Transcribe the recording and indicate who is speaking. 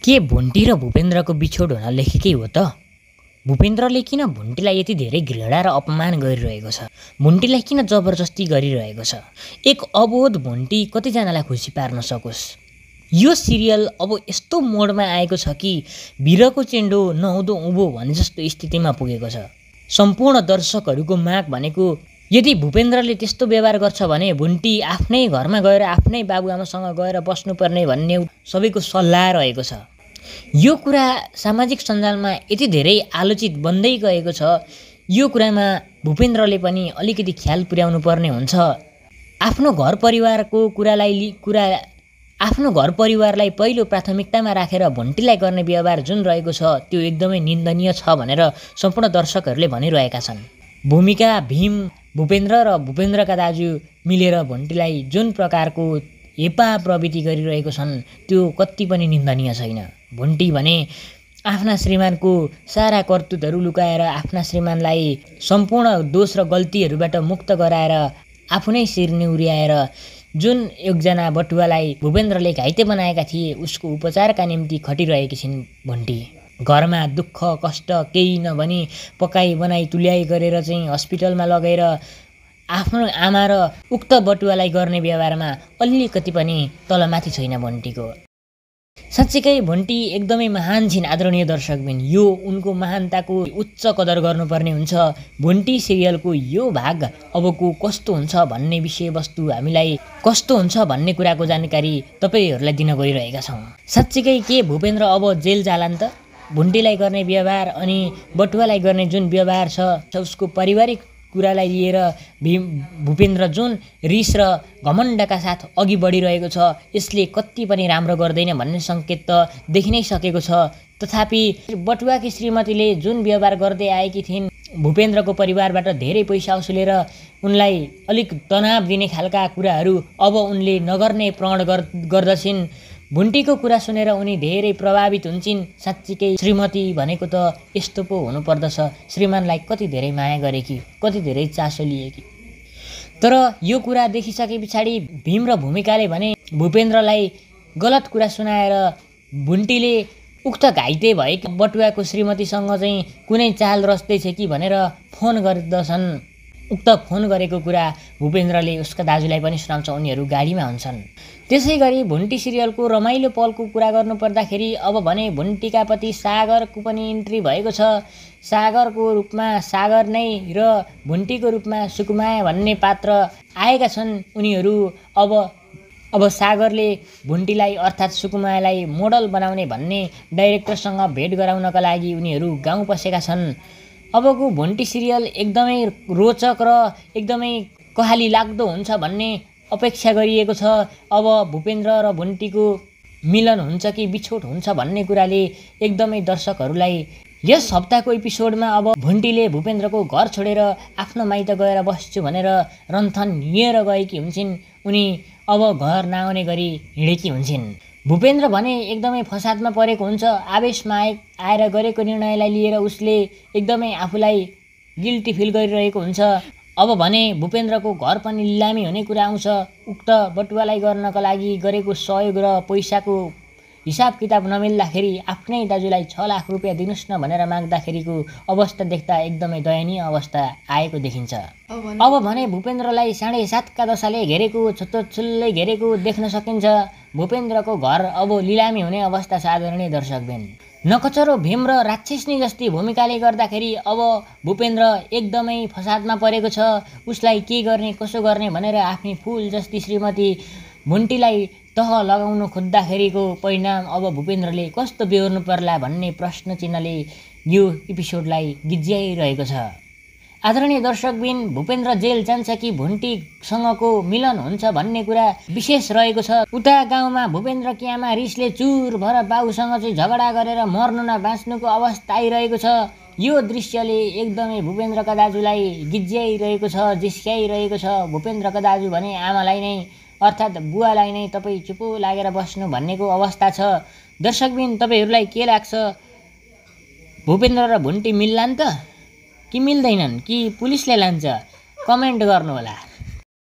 Speaker 1: के भुन्टी र भूपेन्द्रको बिछोड हुन लेखेकै हो त? भूपेन्द्रले किन भुन्टीलाई यति धेरै घृणा र अपमान गरिरहेको छ? भुन्टीलाई किन जबरजस्ती गरिरहेको छ? एक अबोध भुन्टी कतिजनालाई खुसी पार्न सकोस्? यो सिरियल अब यस्तो मोडमा आएको छ कि भिरको चेन्डो नहुँदो उँभो भने जस्तो स्थितिमा पुगेको छ। सम्पूर्ण दर्शकहरूको माग भनेको यदि भूपेन्द्रले त्यस्तो व्यवहार गर्छ भने भुन्टी आफ्नै घरमा गएर आफ्नै बाबुआमासँग गएर बस्नुपर्ने भन्ने सबैको सल्लाह रहेको छ। यो कुरा सामाजिक सञ्जालमा यति धेरै आलोचित बन्दै गएको छ। यो कुरामा भूपेन्द्रले पनि अलिकति ख्याल पुर्याउनु पर्ने हुन्छ। आफ्नो घर परिवारलाई पहिलो प्राथमिकतामा राखेर भुन्टीलाई गर्ने व्यवहार जुन रहेको छ त्यो एकदमै निन्दनीय छ भनेर सम्पूर्ण दर्शकहरूले भनिरहेका छन्। भूमिका भीम, भूपेन्द्र र भूपेन्द्रका दाजु मिलेर भुन्टीलाई जुन प्रकारको हेपा प्रवृत्ति गरिरहेको छन् त्यो कति पनि निन्दनीय छैन। भुन्टी भने आफ्ना श्रीमानको सारा करतुतहरू लुकाएर आफ्ना श्रीमानलाई सम्पूर्ण दोष र गल्तीहरूबाट मुक्त गराएर आफू नै शिर निहुर्याएर जुन एकजना बटुवालाई भूपेन्द्रले घाइते बनाएका थिए उसको उपचारका निम्ति खटिरहेकी छिन्। भुन्टी घरमा दुःख कष्ट केही नभनी पकाइ बनाइ तुल्याइ गरेर चाहिँ हस्पिटलमा लगेर आफ्नो आमा र उक्त बटुवालाई गर्ने व्यवहारमा अलिकति पनि तलमाथि छैन भुन्टीको। साँच्चीकै भुन्टी एकदमै महान छिन् आदरणीय दर्शकबिन। यो उनको महानताको उच्च कदर गर्नुपर्ने हुन्छ। भुन्टी सिरियलको यो भाग अबको कस्तो हुन्छ भन्ने विषयवस्तु हामीलाई कस्तो हुन्छ भन्ने कुराको जानकारी तपाईँहरूलाई दिन गइरहेका छौँ। साँच्चीकै के भूपेन्द्र अब जेल जालान् त? भुन्टीलाई गर्ने व्यवहार अनि बटुवालाई गर्ने जुन व्यवहार छ उसको पारिवारिक कुरालाई लिएर भूपेन्द्र जुन रिस र घमण्डका साथ अघि बढिरहेको छ यसले कति पनि राम्रो गर्दैन भन्ने सङ्केत त देखि नै सकेको छ। तथापि बटुवाकी श्रीमतीले जुन व्यवहार गर्दै आएकी थिइन्, भूपेन्द्रको परिवारबाट धेरै पैसा उसुलेर उनलाई अलिक तनाव दिने खालका कुराहरू अब उनले नगर्ने प्रण गर्दछिन्। भुन्टीको कुरा सुनेर उनी धेरै प्रभावित हुन्छन्। साँच्चीकै श्रीमती भनेको त यस्तो पो हुनुपर्दछ। श्रीमानलाई कति धेरै माया गरेकी, कति धेरै चासो लिएकी। तर यो कुरा देखिसके पछाडि भीम र भूमिकाले भने भूपेन्द्रलाई गलत कुरा सुनाएर भुन्टीले उक्त घाइते भएकी बटुवाको श्रीमतीसँग चाहिँ कुनै चाल रच्दैछ कि भनेर फोन गर्दछन्। उक्त फोन गरेको कुरा भूपेन्द्रले उसका दाजुलाई पनि सुनाउँछ। उनीहरू गाडीमा हुन्छन्। त्यसै गरी भुन्टी सिरियलको रमाइलो पलको कुरा गर्नु पर्दाखेरि अब भने भुन्टीका पति सागरको पनि इन्ट्री भएको छ। सागरको रूपमा सागर नै र भुन्टीको रूपमा सुकुमाया भन्ने पात्र आएका छन्। उनीहरू अब सागरले भुन्टीलाई अर्थात् सुकुमायालाई मोडल बनाउने भन्ने डाइरेक्टरसँग भेट गराउनका लागि उनीहरू गाउँ पसेका छन्। अबको भुन्टी सिरियल एकदमै रोचक र एकदमै कहाली लाग्दो हुन्छ भन्ने अपेक्षा गरिएको छ। अब भूपेन्द्र र भुन्टीको मिलन हुन्छ कि बिछोड हुन्छ भन्ने कुराले एकदमै दर्शकहरूलाई यस हप्ताको एपिसोडमा अब भुन्टीले भूपेन्द्रको घर छोडेर आफ्नो माइत गएर बस्छु भनेर रन्थन हिँडेर गएकी हुन्छन्। उनी अब घर नआउने गरी हिँडेकी हुन्छन्। भूपेन्द्र भने एकदमै फसादमा परेको हुन्छ। आवेशमा आएर गरेको निर्णयलाई लिएर उसले एकदमै आफूलाई गिल्टी फिल गरिरहेको हुन्छ। अब भने भूपेन्द्रको घर पनि लिलामी हुने कुरा आउँछ। उक्त बटुवालाई गर्नका लागि गरेको सहयोग र पैसाको हिसाब किताब नमिल्दाखेरि आफ्नै दाजुलाई 6 लाख रुपियाँ दिनुहोस् न भनेर माग्दाखेरिको अवस्था देख्दा एकदमै दयनीय अवस्था आएको देखिन्छ। अब भने भूपेन्द्रलाई 7.5 का दशाले घेरेको, छुत्तोछुल्लै घेरेको देख्न सकिन्छ। भूपेन्द्रको घर अब लिलामी हुने अवस्था छ आदरणीय दर्शकबिन। नकचरो भीम र राक्षसनी जस्ती भूमिकाले गर्दाखेरि अब भूपेन्द्र एकदमै फसादमा परेको छ। उसलाई के गर्ने कसो गर्ने भनेर आफ्नी फुल जस्ती श्रीमती भुन्टीलाई तह लगाउन खोज्दाखेरिको परिणाम अब भूपेन्द्रले कस्तो बेहोर्नु पर्ला भन्ने प्रश्न चिन्हले यो एपिसोडलाई गिज्याइरहेको छ। आदरणीय दर्शकबिन, भूपेन्द्र जेल जान्छ कि भुन्टीसँगको मिलन हुन्छ भन्ने कुरा विशेष रहेको छ। उता गाउँमा भूपेन्द्रकी आमा रिसले चुर भएर बाबुसँग चाहिँ झगडा गरेर मर्नु न बाँच्नुको अवस्था आइरहेको छ। यो दृश्यले एकदमै भूपेन्द्रका दाजुलाई गिज्याइरहेको छ, जिस्क्याइरहेको छ। भूपेन्द्रका दाजु भने आमालाई नै अर्थात् बुवालाई नै तपाईँ चुपो लागेर बस्नु भन्नेको अवस्था छ। दर्शकबिन, तपाईँहरूलाई के लाग्छ? भूपेन्द्र र भुन्टी मिल्लान् त कि मिल्दैनन् कि पुलिसले लान्छ? कमेन्ट गर्नुहोला।